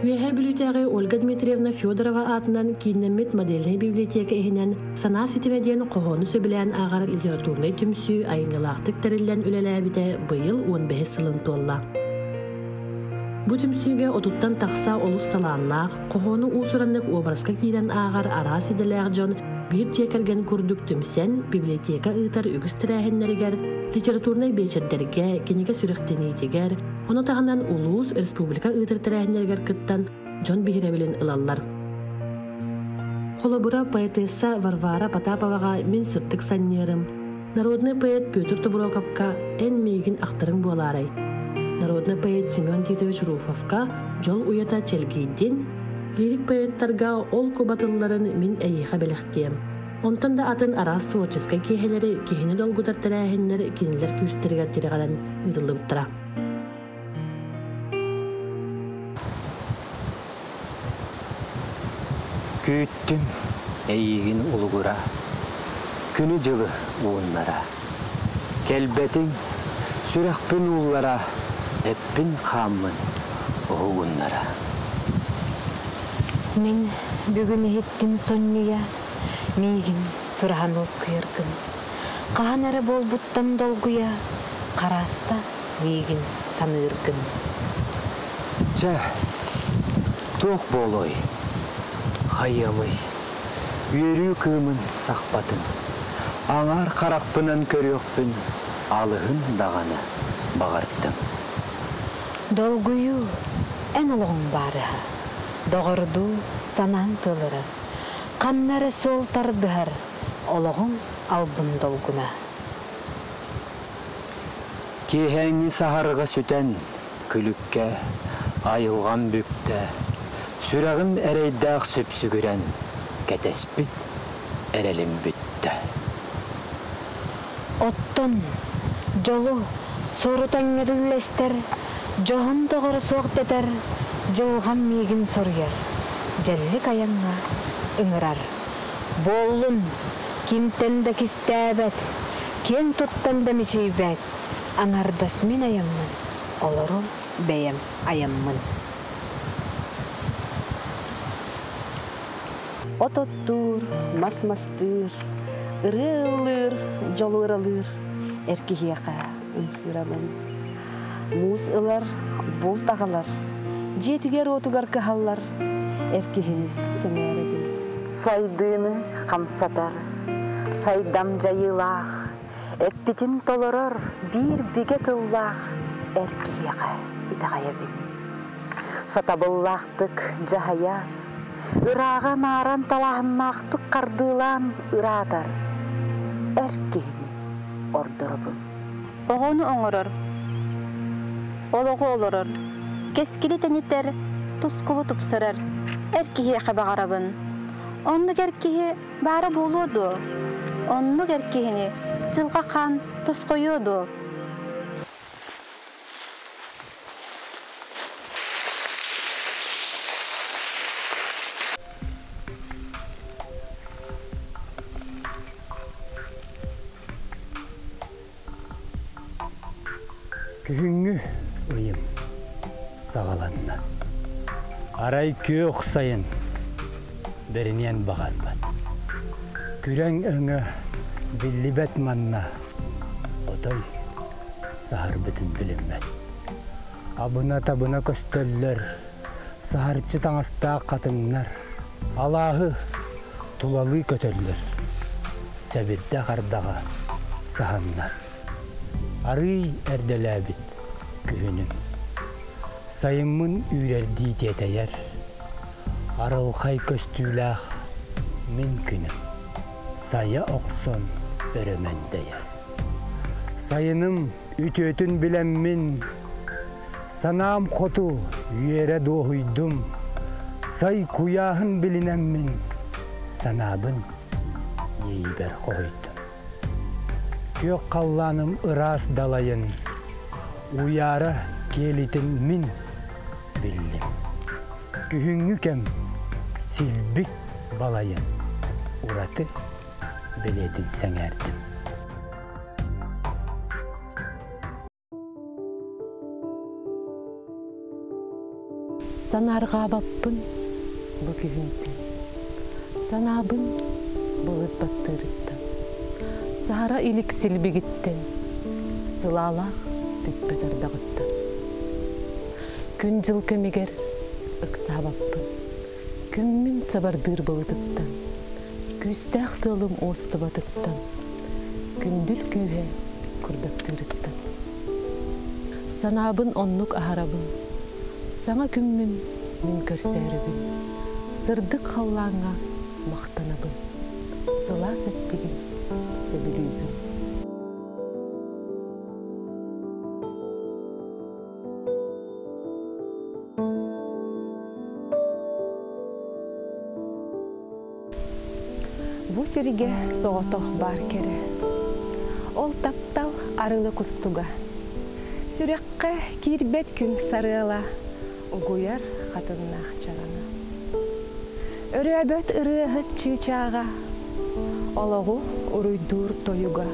Үөһээ Бүлүүтээҕи Ольга Дмитриевна Федорова аатынан кииннэммит модельнай библиотека иһинэн «Санаа ситимэ» диэн хоһоону сөбүлээн ааҕар литературнай түмсүү айымньылаахтык тэриллэн үлэлээбитэ быйыл уон бэһис сылын туолла. Бу түмсүүгэ отуттан тахса олус талааннаах, хоһоону уус-ураннык уобараска киирэн ааҕар араас идэлээх дьон биир дьиэ кэргэн курдук түмсэн, библиотека ыытар үгүс тэрээһиннэригэр, литературнай биэчэрдэргэ, кинигэ сүрэхтэниитигэр, ону таһынан улуус, республика ыытар тэрээһиннэригэр кыттан дьон биһирэбилин ылаллар. Холобура, поэтесса Варвара Потаповаҕа «Мин сырдык санньыарым», народный поэт Петр Тобуруокапка «Эн миигин ахтарыҥ буолаарай», народный поэт Семен Титович Руфовка «Дьол уйата чэлгийдин», лирик поэттарга «Ол кубатылларын мин эйиэхэ бэлэхтиэм». Онтон да атын араас творческай киэһэлэри киһини долгутар тэрээһиннэр кинилэр күүстэригэр тирэҕирэн ыытыллыбыттара. Күүттүм эйиигин улугура, күнү-дьылы ууннара. Кэлбэтиҥ, сүрэхпин ууллара, эппин-хааммын уһугуннара. Мин бүгүн иһиттим сонньуйа, миигин сураһан уоскуйаргын. Хаһан эрэ буолбуттан долгуйа, харааста миигин саныыргын. Чэ, туох буолуой, хайыамый, үөрүү кыымын сахпатын, аҥаар харахпынан көрүөхпүн алыһын даҕаны баҕардым. Долгуйуу, эн олоҕуҥ баарыһа, доҕордуу санааҥ тылыра, ханна эрэ суол тардыһар олоҕуҥ албын долгуна. Киэһээҥҥи саһарҕа сүтэн, күлүккэ айылҕам бүктэ, сүрэҕим эрэйдээх сүпсүгүрэн, кэтэспит эрэлим бүттэ. Оттон дьолу сору тэҥҥэ үллэстэр, дьоһун доҕоро суох дэтэр, дьылҕам миигин соруйар, дьэллик айаҥҥа ыҥырар. Буоллун, кимтэн да кистээбэт, киэҥ туттан да мичийбэт, аҥардас мин айаммын, олору бэйэм айаммын. От оттуур, мас мастыыр, ырыа ыллыыр, дьолу ыралыыр эр киһиэхэ ымсыырабын. Муус ылар, булт аҕалар, дьиэтигэр-уотугар кыһаллар эр киһини сэҥээрэбин. Сайдыыны хамсатар, сайдам дьайыылаах, эппитин толорор биир бигэ тыллаах эр киһиэхэ итэҕэйэбин. Сатабыллаахтык дьаһайар, ырааҕа анааран талааһыннаахтык хардыылаан ыраатар эр киһини ордоробун. Оҕону оҥорор, олоҕу олорор, кэскили тэнитэр, тускулу тупсарар эр киһиэхэ баҕарабын. Оннук эр киһи баара буолуо дуо? Оннук эр киһини дьылҕа хаан тосхойуо дуо? Күһүҥҥү ыйым саҕаланна. Арай күөх сайын бэриниэн баҕарбат. Күрэҥ өҥө биллибэт манна, отой саһарбытын билиммэт. Абына-табына көстөллөр, саһарчы таҥастаах хатыҥнар, алааһы тулалыы көтөллөр, сэбирдэх ардаҕа саһаннар. Арыый эрдэлээбит күһүнүм. Сайыммын үүрэрдии тиэтэйэр, арылхай көстүүлээх мин күнүм. Сайа охсон өрө мэндэйэр. Сайыным үтүөтүн билэммин, Санаам хоту үөрэ дуоһуйдум, Сай куйааһын билинэммин, Санаабын иэйиибэр хоһуйдум. Күөх халлааным ыраас далайын, Уйаара киэлитин мин биллим. Күһүҥҥү кэм силбик балайын Ураты бэлиэтин сэҥээрдим. Санаарҕаабаппын бу күһүнтэн, Санаабын былыт баттыырыттан, Саһара илик силбигиттэн, Сылаалаах бүппэт ардаҕыттан. Күн-дьыл кэмигэр ыксаабаппын, Күммүн сабардыыр былытыттан, Күүстээх тыалым уостубатыттан, Күндүл күүһэ курдаттыырыттан. Санаабын оннук аһарабын, Саҥа күммүн мин көрсөөрүбүн, Сырдык халлааҥҥа махтанабын, Сылаас эттигин сөбүлүүбүн. Бу сиргэ соҕотох баар кэрэ. Ол таптал арылы кустуга. Сүрэххэ киирбэт күн сарыала, угуйар хатыннаах чараҥа. Өрөөбөт ырыаһыт чыычааҕа, олоҕу уруйдуур тойуга.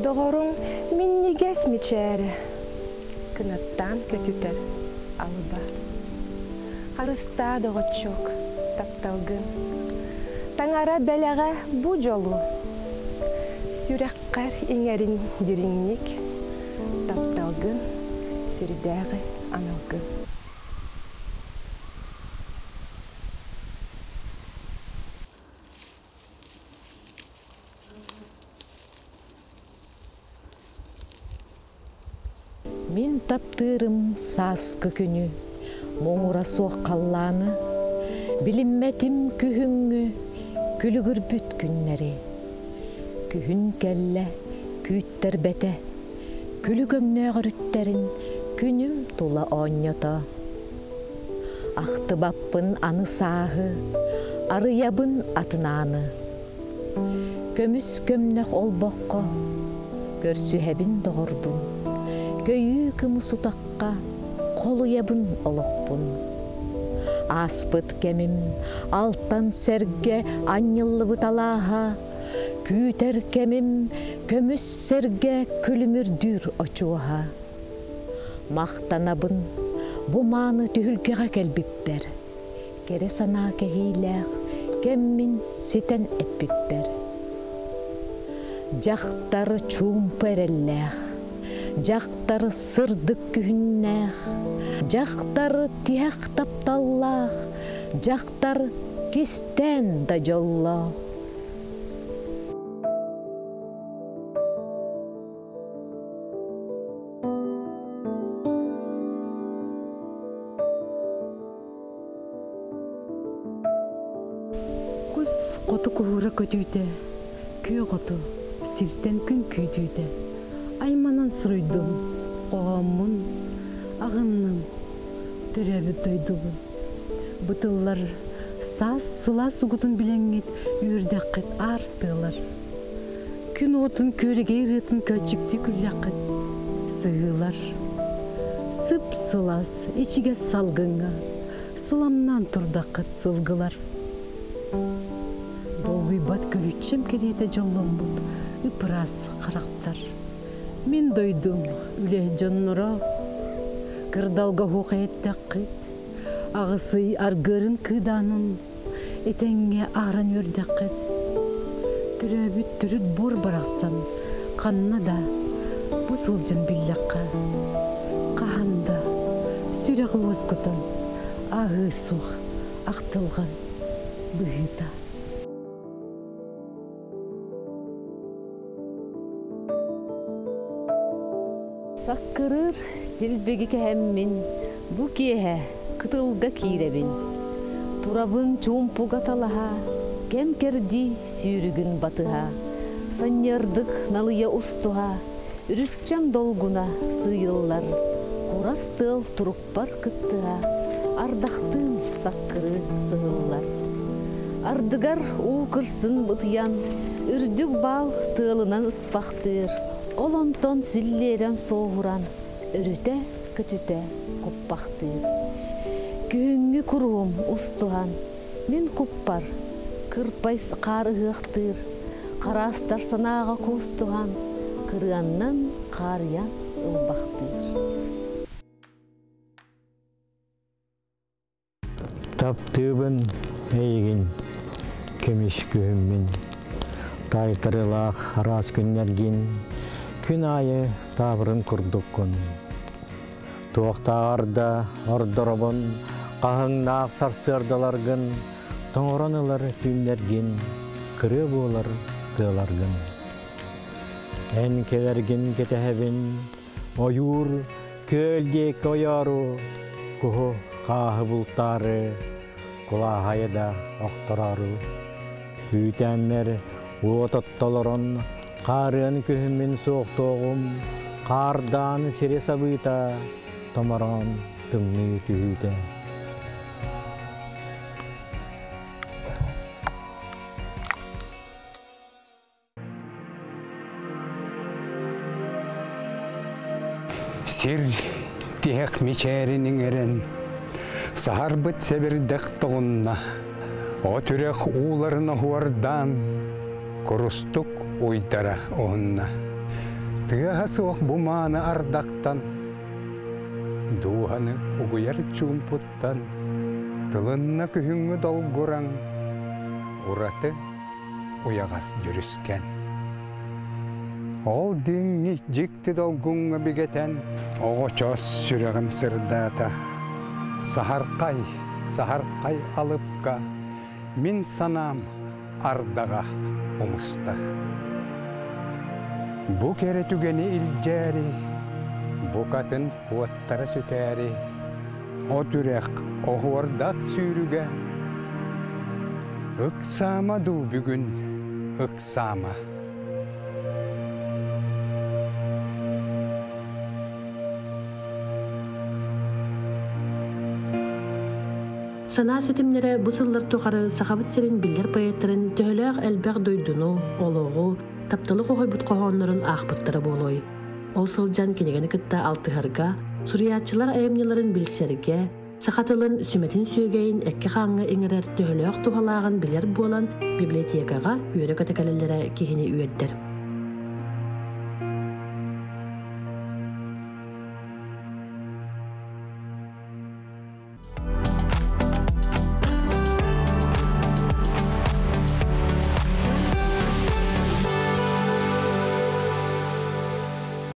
Доҕоруҥ минньигэс мичээрэ, кынаттаан көтүтэр алба. Харыстаа, доҕоччуок, тапталгын. Таҥара бэлэҕэ бу дьолу. Сүрэххэр иҥэрин дириҥник, тапталгын, сирдээҕи аналгын. Мин таптыырым сааскы күнү, муҥура суох халлааны, билиммэтим күһүҥҥү күлүгүрбүт күннэри. Күһүн кэллэ, күүттэрбэтэ, күлүк өҥнөөх өрүттэрин күнүм тула оонньото. Ахтыбаппын аны сааһы, арыйабын атын ааны. Көмүс көмнөх олбоххо көрсүһэбин доҕорбун, көйүү кымыс утахха холуйабын олохпун. Ааспыт кэмим алтан сэргэ анньыллыбыт алааһа, күүтэр кэмим көмүс сэргэ күлүмүрдүүр очуоһа. Махтанабын бу мааны түһүлгэҕэ кэлбиппэр, кэрэ санаа кэһиилээх кэммин ситэн эппиппэр. Дьахтар чуумпу эрэллээх, дьахтар сырдык күһүннээх, дьахтар тиһэх тапталлаах, дьахтар кистээн да дьоллоох. Кус хоту куһуура көтүүтэ, күөх оту сиртэн күн күүтүүтэ. Айманан суруйдум, хоһооммун, аҕынным, төрөөбүт дойдубун. Бытыллар саас сылаас угутун билэҥҥит үөрдэххит аар тыалар. Күн уотун күөрэгэй ырыатын көөччүктүү күллэххит сыһыылар. Сып-сылаас, ичигэс салгыҥҥа сыламнаан турдаххыт сылгылар. Долгуйбат күлүччэм кэриэтэ дьолломмут ып-ыраас харахтар. Мин дойдум үлэһит дьонноро кырдалга уһуох эһэттэххит, аҕыс ый аргыарын кыыдаанын Этэҥҥэ ааран үөрдэххит, төрөөбүт төрүт буор барахсан ханна да бу сылдьан биллэххэ, хаһан да сүрэҕи уоскутан ааһыа суох ахтылҕан быһыыта. Саккырыыр силбиги кэһэммин, бу киэһэ кытылга киирэбин. Турабын чуумпуга талаһа, кэм-кэрдии сүүрүгүн батыһа, санньыардык налыйа устуһа, үрүччэм долгуна сыыйыллар, курас тыал турукпар кыттыһа, ардахтыын саккырыы сыһыллар. Ардыгар уу кырсын бытыйан, үрдүк баал тыалынан ыспахтыыр, ол онтон силлиэрэн суоһуран, өрүтэ көтүтэ куппахтыыр. Күһүҥҥү куруһум устуһан, мин куппар кырпай хаар ыһыахтыыр, хараастар санааҕа куустуһан, кырыаннан хаарыйан ылбахтыыр. Таптыыбын эйигин, көмүс күһүммүн, таайтарыылаах араас күннэргин, күн аайы таабырын курдуккун. Туохтааҕар да ордоробун, хаһыҥнаах сарсыардаларгын, тоҥорон ылар түүннэргин, кырыа буолар тыаларгын. Эн кэлэргин кэтэһэбин, ойуур, күөл диэки ойоору, куһу хааһы бултаары, кулааһайы да охтороору. Үүтээммэр уот оттолорон, хаарыан күһүммүн суохтуоҕум, хаардаан сири сабыыта, томороон тымныы түһүүтэ. Сир тиһэх мичээрин иҥэрэн, саһарбыт сэбирдэх тоҕунна, от үрэх ууларын оһуордаан, курустук уйдара уһунна. Тыаһа суох бу мааны ардахтан, дууһаны угуйар чуумпуттан, тылынна күһүҥҥү долгураҥ, ураты уйаҕас дьүрүскэн. Ол диҥҥи дьикти долгуҥҥа бигэтэн, оҕочоос сүрэҕим сырдаата. Саһархай, саһархай алыпка мин санаам ардаҕа умуста. Бу кэрэ түгэни илдьээри, букатын куоттара сүтээри, от үрэх оһуордат сүүрүгэ Ыксаама дуу бүгүн, ыксаама. Санаа ситимнэрэ бу сыллар тухары Сахабыт сирин биллэр поэттарын төһөлөөх элбэх дойдуну, олоҕу, тапталы хоһуйбут хоһооннорун аахпыттара буолуой. Ол сылдьан кинигэни кытта алтыһарга, суруйааччылар айымньыларын билсэргэ, Саха тылын сүмэтин сүөгэйин эккэ-хааҥҥа иҥэрэр төһөлөөх туһалааҕын билэр буолан, библиотекаҕа үөрэ-көтө кэлэллэрэ киһини үөрдэр.